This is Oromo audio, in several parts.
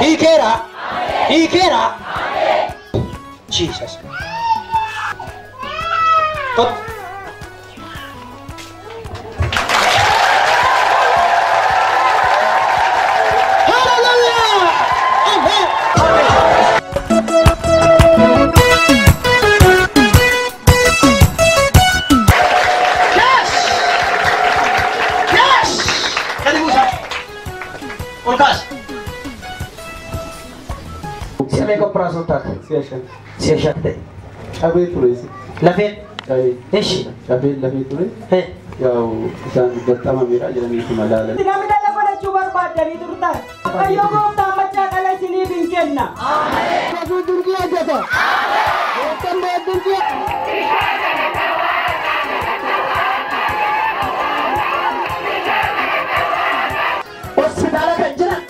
Hiikeera. Hiikeera. Hiikeera. Jesus. Kot. Hallelujah! Amen. Yes! Yes! Kali buusaa. Ol kaas. Si'a meeqa operaasyoon taate? Si'a 5. Si'a 5 ta'e. Cabee ture. Lafeen? Cabee. Eshi. Cabee lafee ture. Yaa'u isaan gaxxamameera jedhanii malaalan. Namni dhala godhachuu barbaaddanii turtan. Waaqayyo gooftaan machaa dhala isiniif hin kenna. Yesuus dinqii hojjeta. Gooftaan dinqii. Hospitaala kan jiran,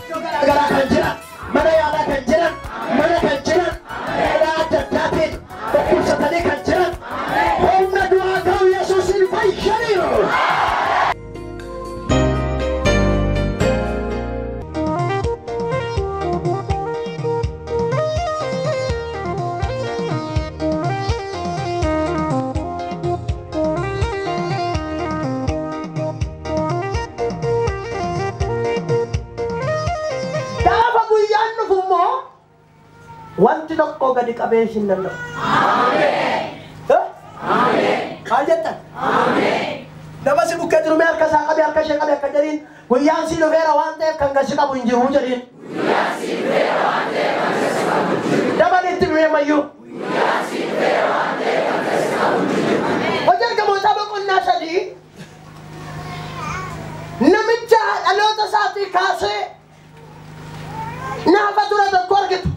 iddoo garaagaraa kan jiran, mana yaalaa kan jiran, mana kan jiran, karaa adda addaatiin dhukkubsatanii kan jiran, humna du'aa ka'u Yesuusiin fayyaniiru. Gaafa guyyaan dhufu immoo wanti tokko gadi qabee hin danda'u. Maal jettan? Nama si bukkee jiru mee harka isaa qabee harka ishee qabee akka jedhiin guyyaan si dhufeera waan ta'eef kan gasi qabu hin jiru jedhiin. Dabali itti dhufee mayyuu. Hojii ergamootaa boqonnaa 3 namicha dhaloota isaatii kaasee naafa ture tokko argitu.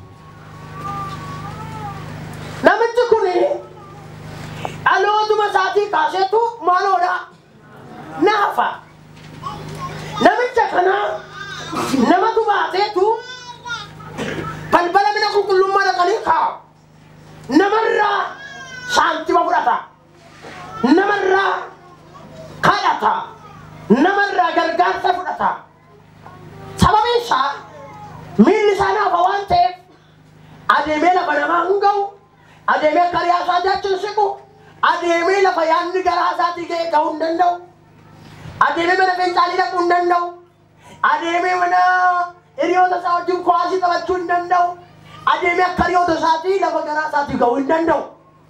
Namichi kun dhalootuma isaatii kaaseetu maaloodha? Naafa. Namicha kana namatu baateetu balbala mana qulqullummaa dhaqanii kaa'u. Namarraa saantima fudhata. Namarraa kadhata. Namarraa gargaarsa fudhata. Sababiin isaa miilli isaa naafa waan ta'eef adeemee lafa namaa hin ga'u, adeemee akka riyaa isaatii achi hin siqu, adeemee lafa yaadni garaa isaatii ga'e ga'uu hin danda'u, adeemee mana fincaanii dhaquu hin danda'u, adeemee mana hiriyoota isaa wajjin kuwaasii taphachuu hin danda'u, adeemee akka hiriyoota isaatii lafa garaa isaatii ga'uu hin danda'u.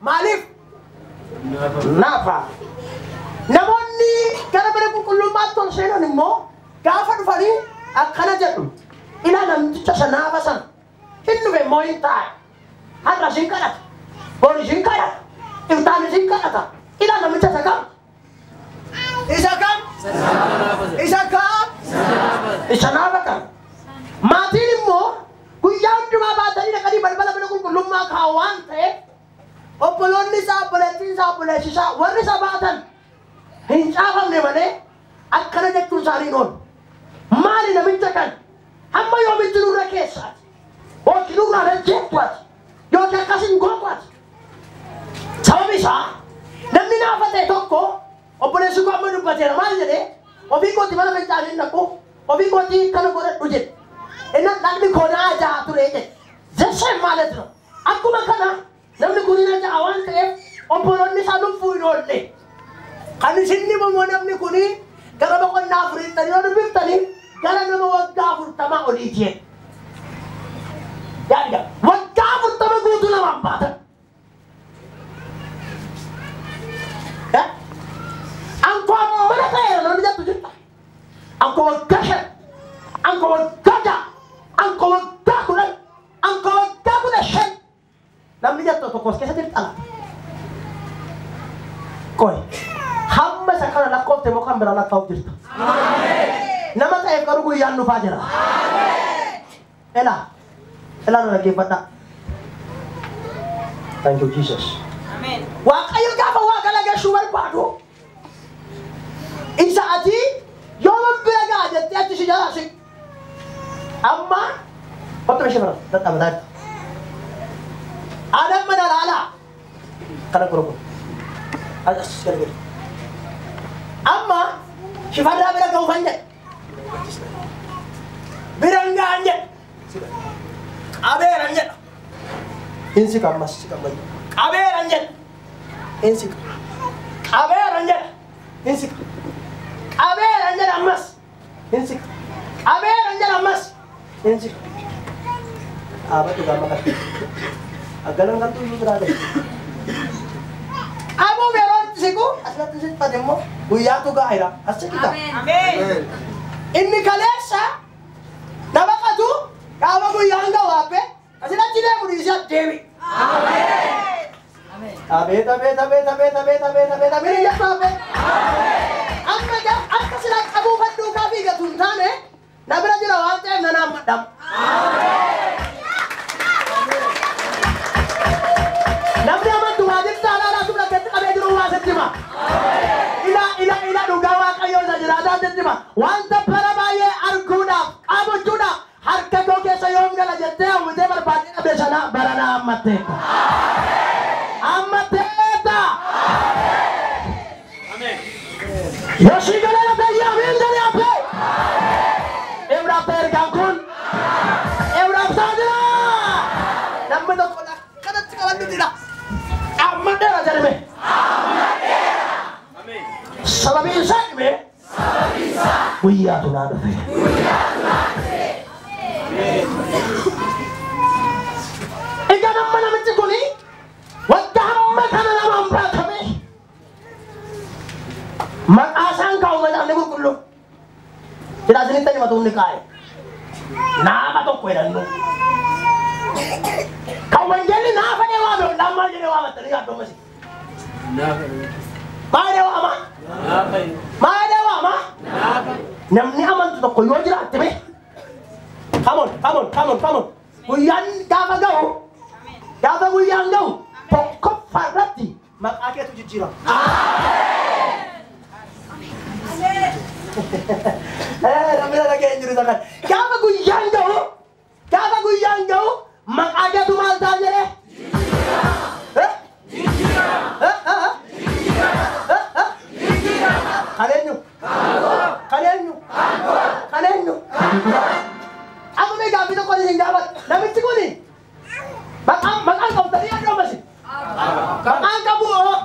Maaliif? Naafa. Namoonni gara mana qulqullummaatti ol seenan immoo gaafa dhufanii akkana jedhu. Ilaa namticha isa naafa sana hin dhufe immoo hin taa'e. Har'a isin kadhata, boru isin kadhata, iftaan isin kadhata. Ilaa namicha isa kam? Isa kam? Isa kam? Isa naafa kam? Maatiin immoo guyyaa hundumaa baatanii dhaqanii balbala mana qulqullummaa kaa'u waan ta'eef obboloonni isaa, obboleettiin isaa, obboleessi isaa warri isa baatan hin caafamne malee akkana jechuun isaanii hin oolu. Maali namicha kan? Hamma yoomitti nurra keessaati? Yookiin nurraa dajjeettu ati? Yookiin akkas hin gootu ati? Sababni isaa namni naafa ta'e tokko obboleessi koo amma dubbateera maal jedhee ofii kooti mana fincaanii hin dhaqu, ofii kooti kana godhadhu jedhe. Inni dhaqni koo naa ja'a ture jedhe. Zeseen ማለት ነው. Akkuma kana namni kun na ja'a waan ta'eef obboloonni isaa lubbuu hin oolle. Kan isin immoo namni kun gara boqonnaa 4 yoo dubbiftanii gara nama waggaa 40 oliiti. Yaadda waggaa 40 guutuu namaan baatan. Anko mana ta'eera namni jettu jirta. Anko waggaa 5, anko waggaa 6, anko waggaa 10, anko waggaa 15 namni jettu tokko as keessa jirta laata? Qoy hamma isa kana lakkoofte immoo kan biraa lakkaa'uuf jirta. Nama ta'eef garuu guyyaan dhufaa jira. Elaa, elaa na dhaggeeffadhaa. Thank you Jesus. Waaqayyo gaafa waa galagashuu barbaadu isa ati yooman bira ga'a jettee achi si jalaa siqu. Amma kottu ishee bira dadhabataa jirti. Adam mana laalaa kana gurguru. As gargari. Amma shifarraa bira ga'uufan jedhe. Biran ga'an jedha. Qabeeran jedha. Insi kammas si kammayyu. Qabeeran jedha. Insi qabeeran jedha. Insi qabeeran jedha ammas. Insi qabeeran jedha ammas. Insi dhaabatu gama kana. Aggalan kan tuyyuu jiraate. Qabuuf yeroo itti siqu asirratti siqfate immoo guyyaatu gaa'eera. As siqita. Inni kaleessa nama qatu gaafa guyyaan gawaappe asirratti deemu dhiisee deebi. Abeet abeet abeet abeet abeet abeet abeet abeet jettu abeet. Amma akka silaa qabuu duukaa fiigatu hin taane na bira jira waan ta'eef nan hammadhama. Namni amantu waa jirta alaalaa subra keessatti qabee jiru waa sitti hima. Ila ila ila dhugaa Waaqayyoo isa jiraataa sitti hima. Wanta bara baay'ee arguudhaaf qabachuudhaaf harka koo keessa yoom gala jettee hawwitee barbaaddee dhabde sana barana hammatteetta. Hammatteetta. Yoshii galeera ta'ee amiin jedhee hafe. Eewuraaf ta'e ergaan kun eewuraaf ta'aa jira. Namni tokko akkanatti qabannu jira. Ammadheera jedhame. Sababiin isaa dhibee guyyaatu naa dhufe. Egaa nama namichi kuni wanta hamma kana namaan baatame maqaa isaan kaa'u macaafni qulqulluu. Jedhaa isinitti himatu inni kaa'e. Naafa tokko jedhannu. Kan wangeelli naafa jedhee waame ollaan maal jedhee waamattanii yaaddoomasi. Maal jedhee waama? Maal jedhee waama? Namni amantu tokko yoo jiraatte mee? Come on, come on, come on, come on. Guyyaan gaafa ga'u, gaafa guyyaan ga'u tokkoffaa irratti maqaa keetu jijjiirama. Namni dhaga'ee hin jiru isa kana. Gaafa guyyaan ga'u, gaafa guyyaan ga'u maqaa keetu maal ta'a jedhee? Kan eenyu? Kan eenyu? Kan eenyu? Amma mee gaaffii tokko isin gaafadha. Namichi kuni maqaan qabdanii yaaduu Maqaan qabu oo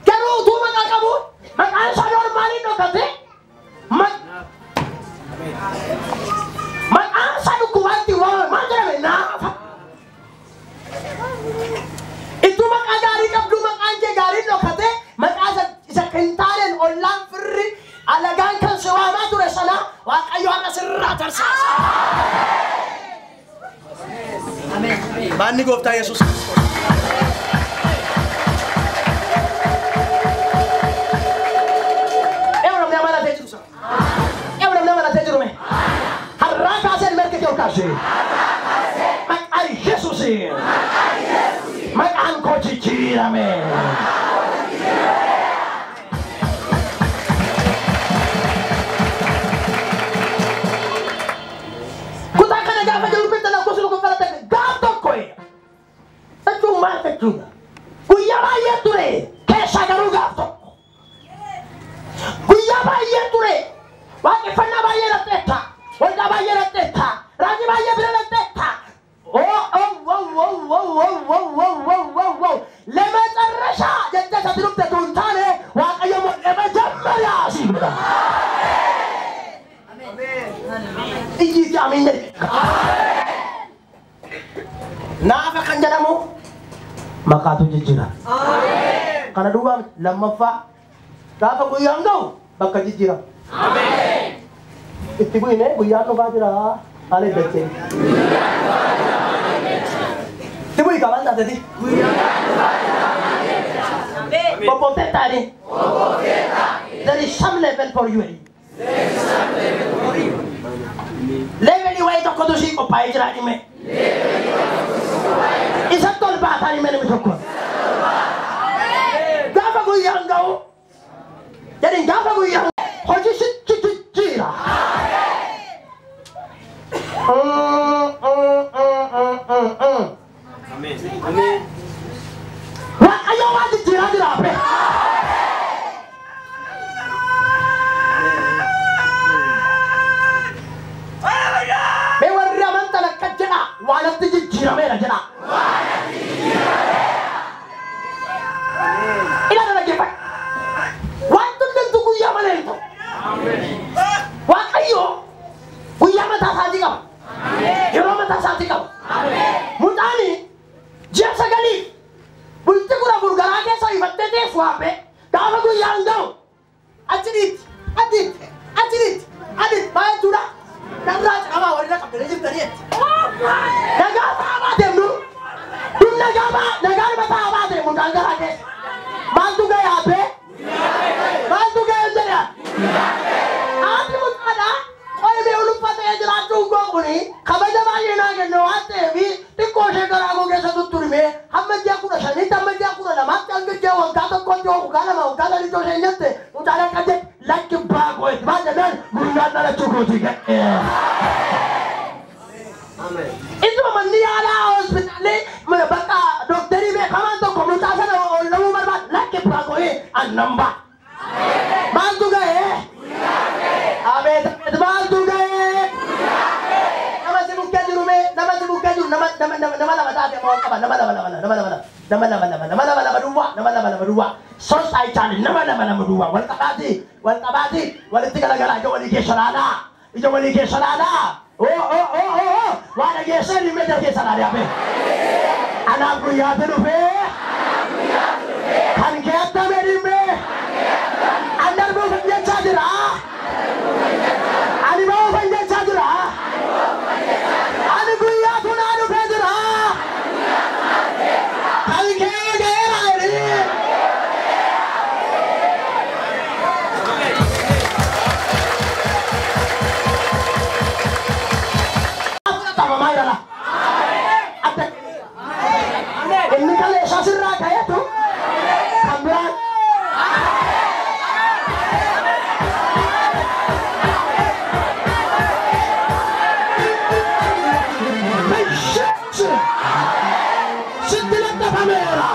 garuu utuu maqaa qabu maqaan isaa normaaliin dhokate maqaan isaa dhukkubaatti waamame maal jedhame naafa. Ituu maqaa gaarii qabdu maqaan kee gaariin dhokate maqaa isa hin taaneen ollaan firri alagaan kan si waamaa ture sana Waaqayyo har'a sirraa tarsaasa. Maanni gooftaa Yesuus Kiristoos. Eewu namni amanatee jiru sana. Eewu namni amanatee jiru mee. Har'aa kaasee mirga kee ol kaasee. Maqaa Yesuusiin. Maqaan koo jijjiirame. Kutaa kana gaafa jiru bitta lakkoofsa tokko falatan gaaf tokko jechuun maal jechuudha? Guyyaa baay'ee ture keessaa garuu gaaf tokko. Guyyaa baay'ee ture waaqeffannaa baay'ee dhaqxeetta, waldaa baay'ee dhaqxeetta, raajii baay'ee bira dhaqxeetta. Oh oh oh oh oh oh oh oh oh oh oh ለመጨረሻ jettee isa dhufte tun taane Waaqayyo immoo ለመጀመሪያ si godha. Iyyiitii amiin jedhe. Naafa kan jedhamu maqaatu jijjiira. Kana duwwaa lammaffaa gaafa guyyaan ga'u bakka jijjiira. Itti bu'ine guyyaan dhufaa jira haala iddachee. Itti bu'i qabaan taateti. Qophoofteetta taane. There is some level for you. Levelii wayii tokkotu sii qophaa'ee jira dhime. Isatti ol baataa dhime namni tokko. Gaafa guyyaan ga'u jedhin gaafa guyyaan hojii sitti jijjiira. Waaqayyo waan jijjiiraa jira abe. Nagaa ta'aa baateem nu. Dur nagaa baa nagaa dhuma ta'aa baateem mucaan garaa keessa. Maaltu ga'e habbee? Maaltu ga'e jedha? Haati mucaadha qoyimee uluffatee jiraachuun koo kuni kabaja baay'ee naa kenne waan ta'eef xiqqoo ishee garaa koo keessa tutturimee hamma ji'a 15tti hamma ji'a 12tti hanga ji'a waggaa tokkotti waggaa 2 waggaa 3 isheen jette mucaan akka jedhe lakki baakoo itti maal jennaan guyyaan dhalachuu kootii ga'e. Isuma manni yaalaa hospitaalli bakka dooktarii beekamaan tokko mucaa sana ol na'uu barbaada lakki baakoo annan ba'a. Maaltu ga'e? Abeet abeet maaltu ga'e? Nama si bukkee jiru mee nama si bukkee jiru nama nama nama nama lama taate moo qaba nama lama lama nama lama nama lama lama nama lama lama duwwaa nama lama lama duwwaa sos ayitaani nama lama lama duwwaa wal qabaati wal qabaati walitti galagalaa ija walii keessa laalaa ija walii keessa laalaa oo oo oo oo waa dhageessee dhimma ija keessa laalaa yaabee anaaf guyyaatu dhufee kan kee attamee dhimmee an darbuuf hin jechaa jira. Ani ba'uuf hin jechaa jira. Ani guyyaatu naa dhufee jira. Kan kee ga'eera jedhee. Fudhatamamaa jira. Adda inni kaleessa sirraa ka'eetu kan biraan. Sitti lattafameera.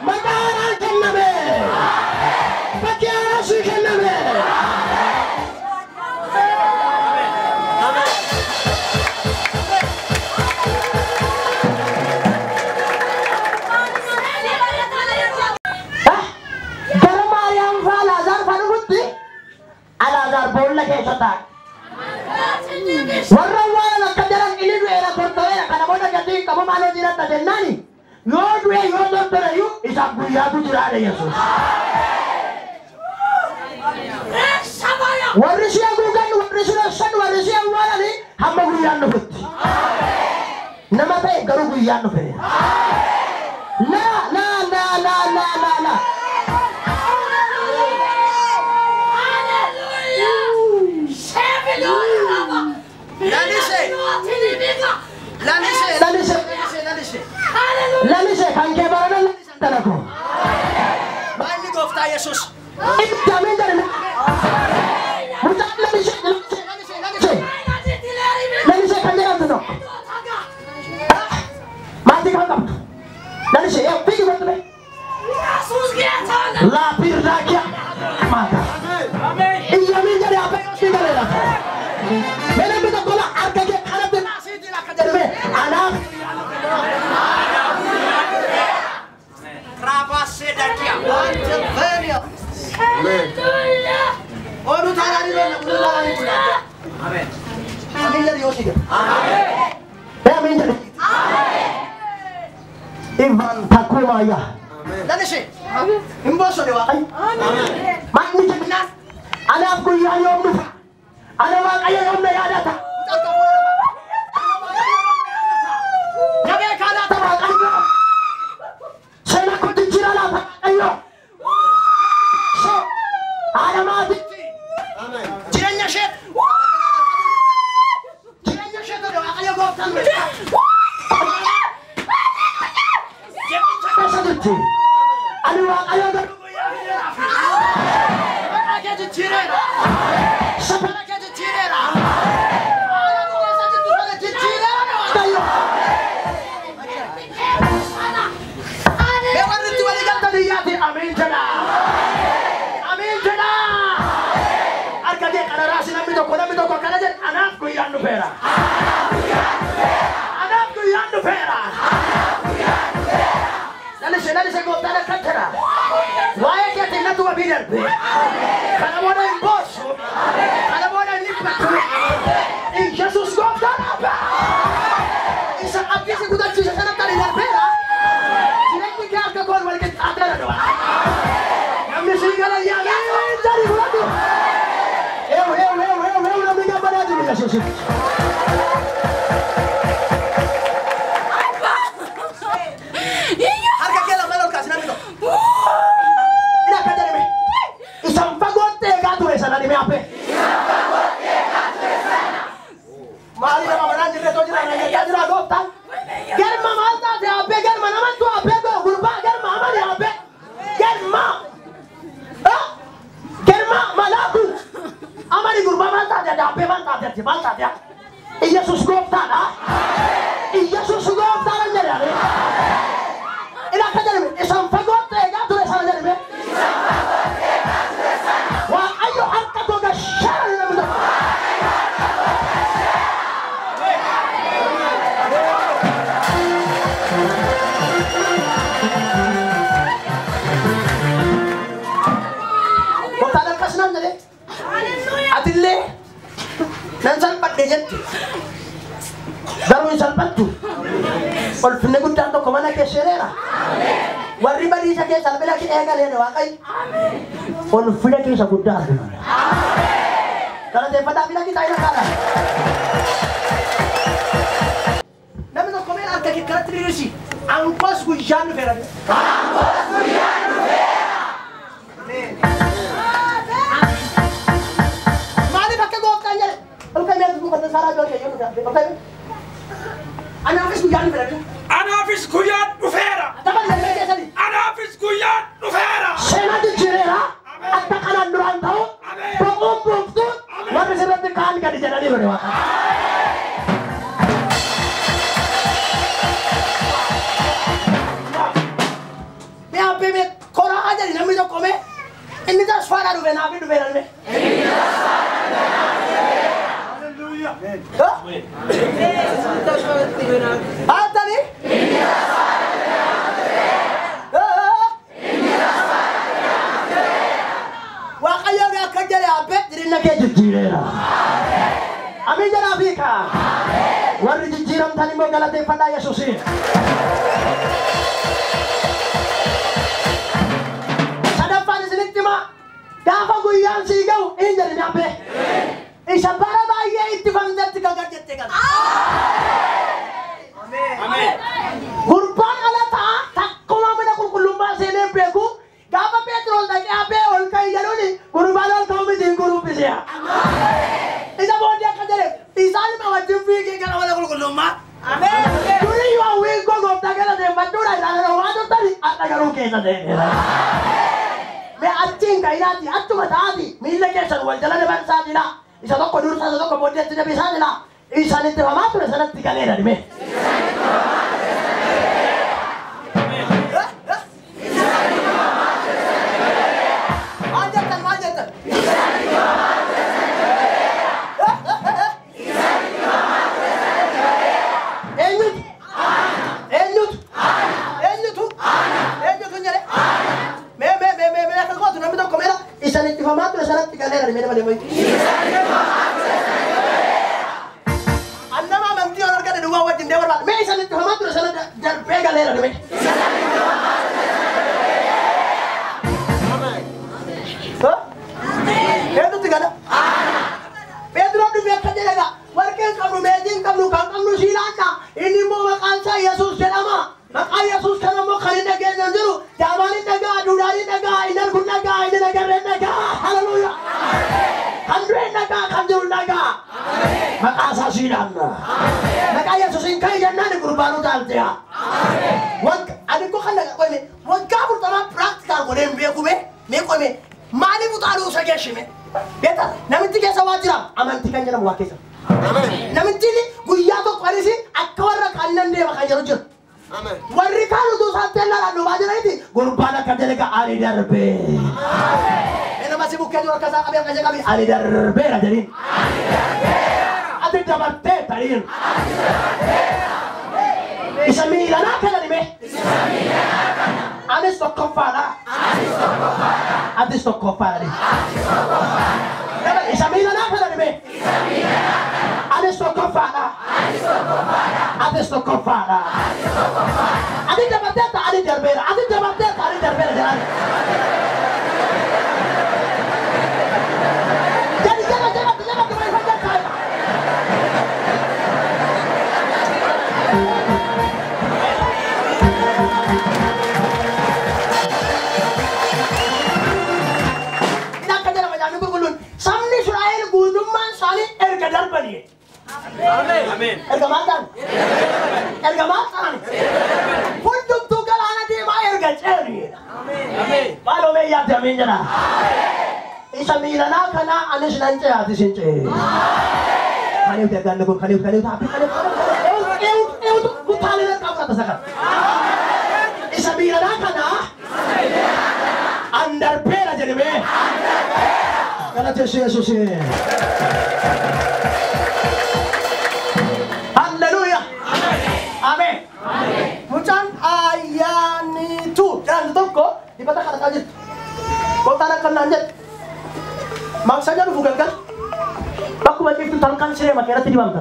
Maqaanaan kenname. Bakki aanaa sii kenname. Gara Maariyaam faa Alaazaar faa dhufutti Alaazaar boolla keessa taa'e. Warra waan akka jaran inni du'eera tortoreera kana booda gatii hin qabu maal hojii irratti jennaani yoo du'e yoo tortoreyyuu isaaf guyyaatu jiraadha Yesuus. Warri si haguugan warri si dhoksan warri si awwaalani hamma guyyaan dhufutti. Nama ta'e garuu guyyaan dhufe. Laa laa laa laa laa laa laa. Lalise Lalise. lalise kan kee barana lalise dalagu. Maalli gooftaa Yesuus. Itti amiin jedhame. Mucaan lalise lalise lalise lalise kan jedhamtu tokko. Maatii kan qabdu. Lalise yaa fiigi godhu mee. Laapirraakiya maata. Iyyamiin jedhe abbaa fi galeera. Mee namni tokko la harka kee kanatti naasiitiin akka jedhame anaaf. Raabaasedakiya. Oduu taanaan lola oduu taanaan lola. Ameen. Amiin jedhe yoo si jedhe. Mee amiin jedhe. Ivan Takumaya. Lalise. Hin boosone waa. Manni jennaan anaaf guyyaan yoom dhufa? Ana Waaqayyo yoom na yaadata? Nabee kaalaata. Waaqayyo. Seena koo jijjiira laata Waaqayyo. Haadha maatiitti. Jireenya ishee. Jireenya ishee tole Waaqayyo gooftaan Keessa jirti. Ani Waaqayyo garuu maqaa kee jijjiireera. Safara kee jijjiireera. Haala keessa jirtu sana jijjiireera. Waaqayyo. Mee warri itti walii galtan iyyaati amiin jedha. Amiin jedha. Harka kee kana raasi namni tokko akkana jedhe anaaf guyyaan dhufeera. Anaaf guyyaan dhufeera. Lalise lalise gooftaan akkan jedha. Waa'ee keetiin natti wabii darbe. Kana booda hin boossu. Kana booda hin dhiphattu. Yesuus gooftaan abbaa. Isa abdii si kutachiise sanatti ani darbeera. Jireenyi kee harka koon wal qixxaateera dhufa. Namni sii gala yaamee jedhi fudhadhu. Eewu eewu eewu eewu eewu namni gammadaa jiru Yesuusitti. Maali nama manaan jirre too jira na jechaa jira gooftaan. Galma maal taate abbee galma namattu abbee gurbaa galma amani abbee galma. Galma malaaku amani gurbaa maal taate abbee maal taate maal taate. Iyesuus gooftaadha. Iyesuus gooftaadha jedhame. Ila akka jedhame isaan fagootti eegaa ture sana jedhame. Waaqayyo harka toga shara jedhamu tokko. Gooftaan akkas naan jedhe. Atillee nan salphadhe jette. Garuu hin salphattu. Ulfinni guddaan tokko mana kee seeneera. Warri badiisa kee salphina kee eegaleen Waaqayyo. Ulfina keessa guddaa argina. Galateeffataa fi lakkii taa'ina kaadha. Namni tokko mee harka kee kanatti diriirsi. Ankoos guyyaan dhufeera. Ankoos guyyaan dhufeera. Maaliif akka gooftaan jedhe? Ol ka'ee mee buufata saaraa ijoollee yoo dhufe ol ka'ee. Anaafis guyyaan dhufeera. Anaafis guyyaan dhufeera. Tapha keessanii. Anaafis guyyaan dhufeera. Seenaa jijjiireera. Akka kanaan duraan ta'u bo'uun buuftu warri sirriitti kaan gadi jedhanii ture waaqa. Mee abbee mee koraa jedhi namni tokko mee inni tasfaadhaa dhufe naafii dhufeera mee. Haatani? Waaqayyo akka jedhe abbee jireenya kee jijjiireera. Amiin jedhaa fiika. Warri jijjiiramtan immoo galateeffadhaa Yesuusiin. Sadaffaan isinitti himaa gaafa guyyaan sii ga'u hin jedhin abbee. Isa bara baay'ee ittifamtetti gagar jettee galta. Gurbaan ala ta'a takkuma mana qulqullummaa seenee beeku gaafa Pheexroos dhaqee abbee ol ka'i jedhuuni gurbaan ol ka'u miti hin gurubbiseera. Isa booddee akka jedhe isaan wajjin fiigee gara mana qulqullummaa. Duriyyuu hawwiin koo gooftaa galateeffachuudha isaan waan turtani har'a garuu keessa seeneera. Mee achiin ka'inaati achuma ta'aati miilla keessan wal jala dabarsaatidha. Isa tokko dursa isa tokko booddeetti deebisaatidha. Isaan ittifamaa ture sanatti galeera dhimee. Maal jettan maal jettan? Eenyutu? Eenyutu? Eenyutu? Eenyutu jedhe? Mee mee mee mee mee akka gootu namni tokko meera isaan ittifamaa ture sanatti galeera dhimee nama deemu. Annama amantii ol argate duwwaa wajjin deemu barbaada. Mee isaan ittifamaa ture sana darbee galeera dhimee. Eenyutu gala? Pheexroos dhufee akka jedhe egaa warqeen qabnu meetiin qabnu kan qabnu siilaadha. Inni immoo maqaan isaa Yesuus jedhama. Maqaan Yesuus kana immoo kan hin dhageenye hin jiru. Jaamaan hin dhagaa, duudhaan hin dhagaa, inni argu hin dhagaa, inni nagarree hin dhagaa. Haleluuyaa. Kan du'e hin dhagaa, kan jiru hin dhagaa. Maqaa isaa siilaadha. Maqaa Yesuusiin ka'i jennaan gurbaanuu taalte'a. Ani koo kan dhagaa qoyme waggaa 40 piraaktikaan godhee hin beeku mee mee qoyme maaliif utaaluu isa geeshime? Beektaa namichi keessa waa jira amantii kan jedhamu waa keessa. Namichi guyyaa tokko anis akka warra kaan nan deema kan jedhu jira. Warri kaan utuu isaan teellaan dhufaa jiraniiti gurbaan akka dalagaa ani darbee. Nama si bukkee jiru akka isaa qabee akka ishee qabee ani darbeera jedhiin. Ati dabartee tariin. Isa miilanaa kana dhimee. Anis tokkoffaadha. Atis tokkoffaadha. Isa miilanaa kana dhimee. Anis tokkoffaadha. Atis tokkoffaadha. Ati dabarteetta ani darbeera. Ati dabarteetta ani darbeera jedhaan. Jadi jangan jangan jangan kembali saja saya. Ini akka jedhama jaamni qulqulluun sabni Israa'el guutummaan isaanii erga darbanii. Ameen. Erga maal ta'an? Erga maal ta'an? Hundumtuu galaana diimaa erga ceeniidha. Ameen. Maaloo mee yaadde ameen jedha. Isa miilanaa kanaa anis nan ce'e atis hin ce'e. Kaniif ergaan kun kaniif kaniif happy kaniif kaniif eewutu kutaalee nan qabu isa kana. Isa miilanaa kanaa an darbeera jedhame. Galateessu Yesuus. Halleluuyaa. Ameen. Mucaan ayyaanitu jedhamtu tokko dibata kadhataa jirtu. Gooftaan akka naan jedhe. Maksanya dhufu galgal. Bakkuma ciiftu talkaan siree makeeratti dibamta.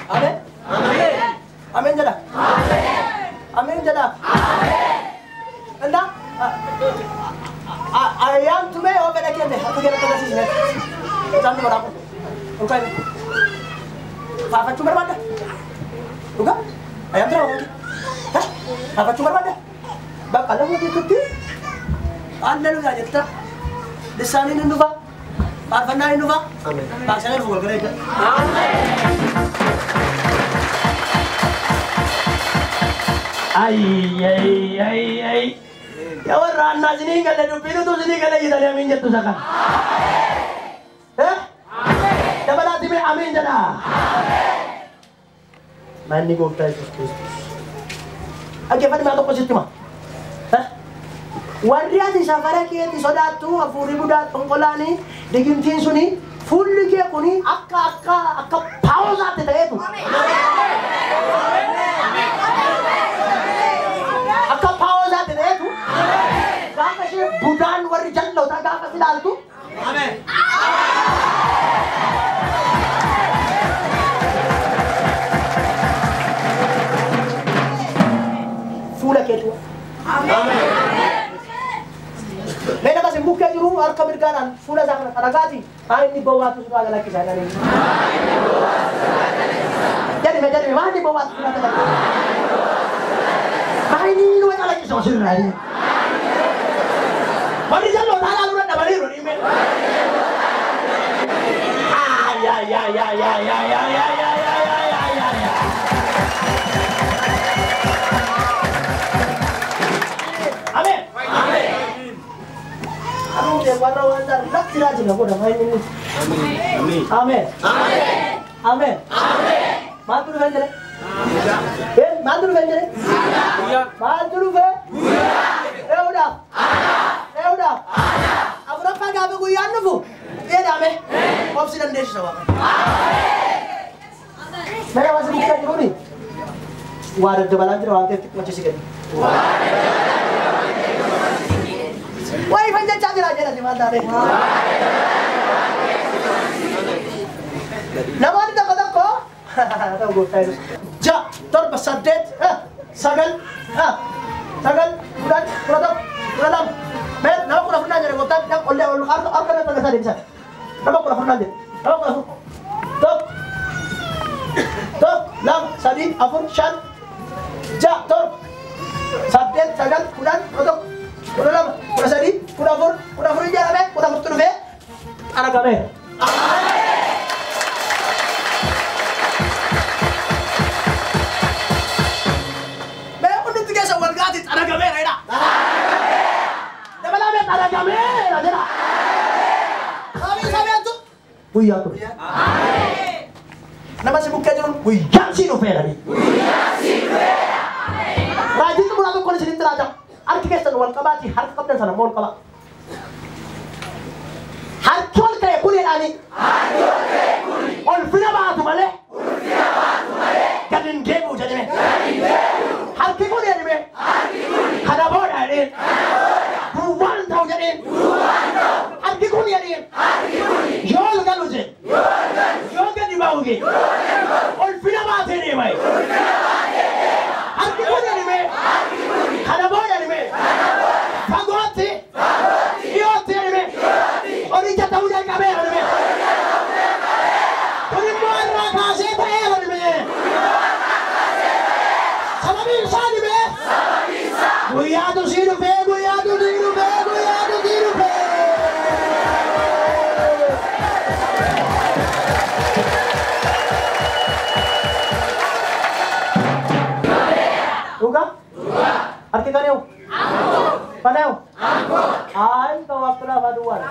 Ameen. Ameen jedha. Ameen jedha. Inda ayyaantu mee yoo fedha kenne harka kee agarsiisne. Mucaan dubaraa kun. Ol kaa'ime. Faarfachuu barbaadda? Dhugaa? Ayyaantu nama kun. Faarfachuu barbaadda? Bakka lafa keessatti alleluuyaa jetta. Lisaaniin hin dhufa. Faarfannaan hin dhufa. Faarfannaan dhufu galgala jechuudha. Ay ay ay ay. Yaa warra annaa isinii galle dubbiin utuu isinii galle jedhanii amiin jettu isa kana. Dabalaati mee amiin jedha. Manni gooftaa Yesuus Kiristoos. Dhaggeeffadhu maa tokko sitti hima. Warri ati safara keetti sodaattu hafuurri budaa xonqolaanii digimtiin suni fuulli kee kuni akka akka akka paawuzaatti ta'eetu. Akka paawuzaatti ta'eetu gaafa ishee budaan warri jal'ootaa gaafa si ilaaltu. Ameen. Fuula keetu. Mee nama sin bukkee jiru harka mirgaadhaan fuula isaa kana xaragaati maa inni gowwaatu suuraa galakkisa jedhanii. Jedhime jedhime maa inni gowwaatu suuraa galakkisa. Maa inni nu calaqqisa osirraa jedhanii. Warri jal'ootaa ilaaluu dadhabaniiru dhimme. Yaa yaa yaa yaa yaa yaa yaa yaa yaa yaa yaa yaa. Ameen. Aduh, dia warna warna nak tidak aja aku dah main ini. Amin. Amin. Amin. Mantu lu venjere. Mantu lu venjere. Mantu lu ve. Udah. Udah. Aku nak pakai apa gue yang nufu. Dia dah me. Opsi dan desa sama. Mereka masih buka di sini. Wadah debalan tu orang tu macam sikit. Wah, panjang cakap aja nanti mana deh. Namoonni tokko tokko ta'u gooftaa Yesuus. 6, 7, 8, 9, 9, 10, 11, 12. Mee nama 14 naan jedhe gooftaan nama ollee ol harka harka irratti agarsiisaa deemsa. Nama 14 naan jedhe. Nama 14. 1, 2, 3, 4, 5, 6, 7, 8, 9, 10, 11, 12, 13, 14, 14 ijaarame, 14 dhufee argame. Mee hundumti keessa wal gaati argameera jedha. Dabalaa mee argameera jedha. Sababiin isaa beektu guyyaa ture. Nama si bukkee jiruun guyyaan sii dhufeera. Raajiin xumuraa tokkoon isinitti raajama. Harki keessan wal qabaati harka qabdan sana immoo wal qabaa. Harki ol ka'e kun jedhani. Ulfina baatu malee. Gad hin deebi'u jedhame. Harki kun jedhame. Kana booda jedheen. Duwwaan ta'u jedheen. Harki kun jedheen. Yoo ol galu jedhe. Yoo gadi ba'u jedhe. Ulfina baatee deema. Harki kun jedhame. Kana booda jedhame. Fagootti. Dhiyootti jedhame. Qoricha ta'uu jalqabeera jedhame. Kun immoo irraa kaasee ta'eera jedhame. Sababiin isaa jedhame. Guyyaatu sii dhufee guyyaatu sii dhufee guyyaatu Harki kan eenyu? Kan eenyu? Ayi kan Waaqtulaa fa'aa duwwaadha.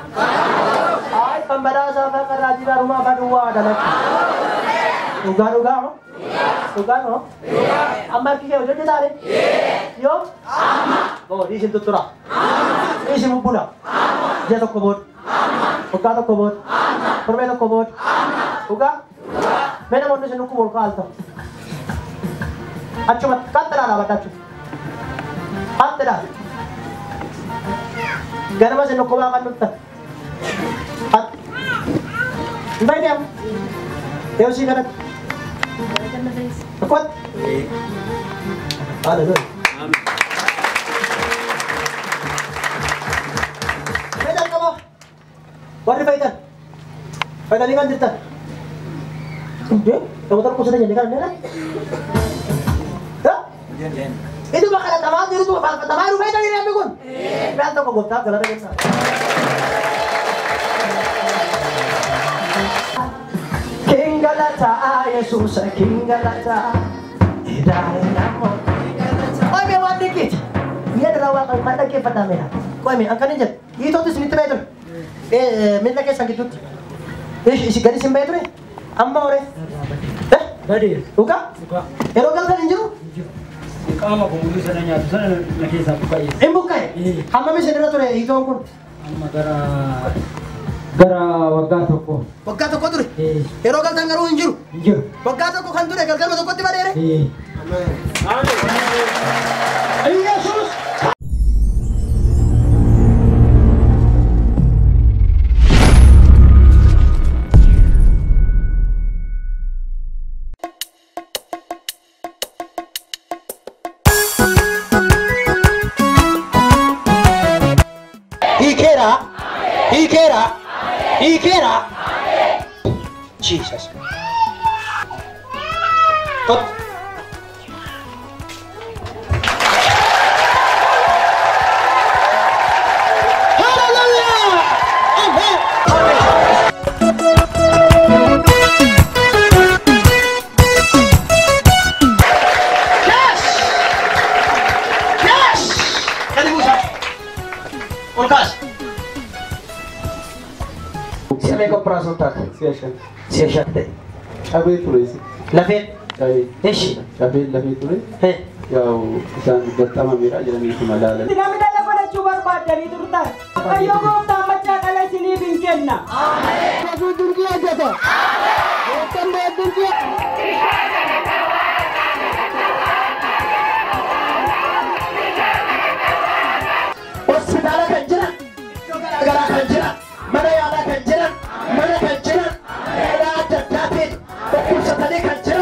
Ayi kan Badhaasaa fa'aa kan Raajii Gaarumaa fa'aa duwwaadha lakki. Dhugaa dhugaa moo? Dhugaa moo? Amma harki kee hojii taane? Yoo? Boo dhiisin tuttura. Dhiisin bubbula. Ji'a tokko booda. Waggaa tokko booda. Torbee tokko booda. Dhugaa? Mee namoonni isin dhukkuba ol ka'aa ta'u. Achumatti qaxxilaa dhaabadha achuma. Qaxxilaa. Ganama isin dhukkubaa kan dhuftan. Hin fayyadamu. Yoo sii kanatti. Tokkotti. Hallelujah. Mee jalqaba warri fayyidan fayyidanii kan jirtan. Indee namoota dhukkubsatan jennee kan hin Itu bakal kadhatamaa jirutu faarfatamaa jiru fayyidanii namni kun. Mee al tokko gooftaaf galata kennaa. Kingalata Yesuus kingalata Idaa'inamo. Qoy mee waan dinqiiti. Mi'a dhala waaqa maal dhaggeeffataa meera. Qoy mee akkan hin jedhu. Hiitootu isinitti ba'ee ture. Miila keessan gidduutti. Ishi gadi isin ba'ee ture. Amma horee. Badeera. Dhugaa? Dhugaa. Yeroo galtan hin jiru? Qaama koo sana nyaatu sana na keessaa buqqa'e. Hin buqqa'e? Hammam isin irra ture hiitoon kun? Amma gara waggaa tokko. Waggaa tokko ture? Yeroo galtan garuu hin jiru? Hin jiru. Waggaa tokko kan ture galgalma tokkotti badeere? Yesuus! Hiikeera! Hiikeera! Hiikeera! Jesus. Kot. Hallelujah! Amen! Yes! Yes! Gadi buusaa. Ol kaasi. Si'a meeqa operaasyoon taate? Si'a shan. Si'a shan ta'e. Cabee ture. Lafeen? Cabee. Eshi. Cabee lafee ture. Yaa'u isaan gaxxamameera jedhanii malaalan. Namni dhala godhachuu barbaaddanii turtan. Waaqayyo gooftaan machaa dhala isiniif hin kenna. Yesuus dinqii hojjeta. Gooftaan dinqii. Hospitaala kan jiran, iddoo garaagaraa kan jiran, mana yaalaa kan jiran, mana kan jiran, karaa adda addaatiin dhukkubsatanii kan jiran.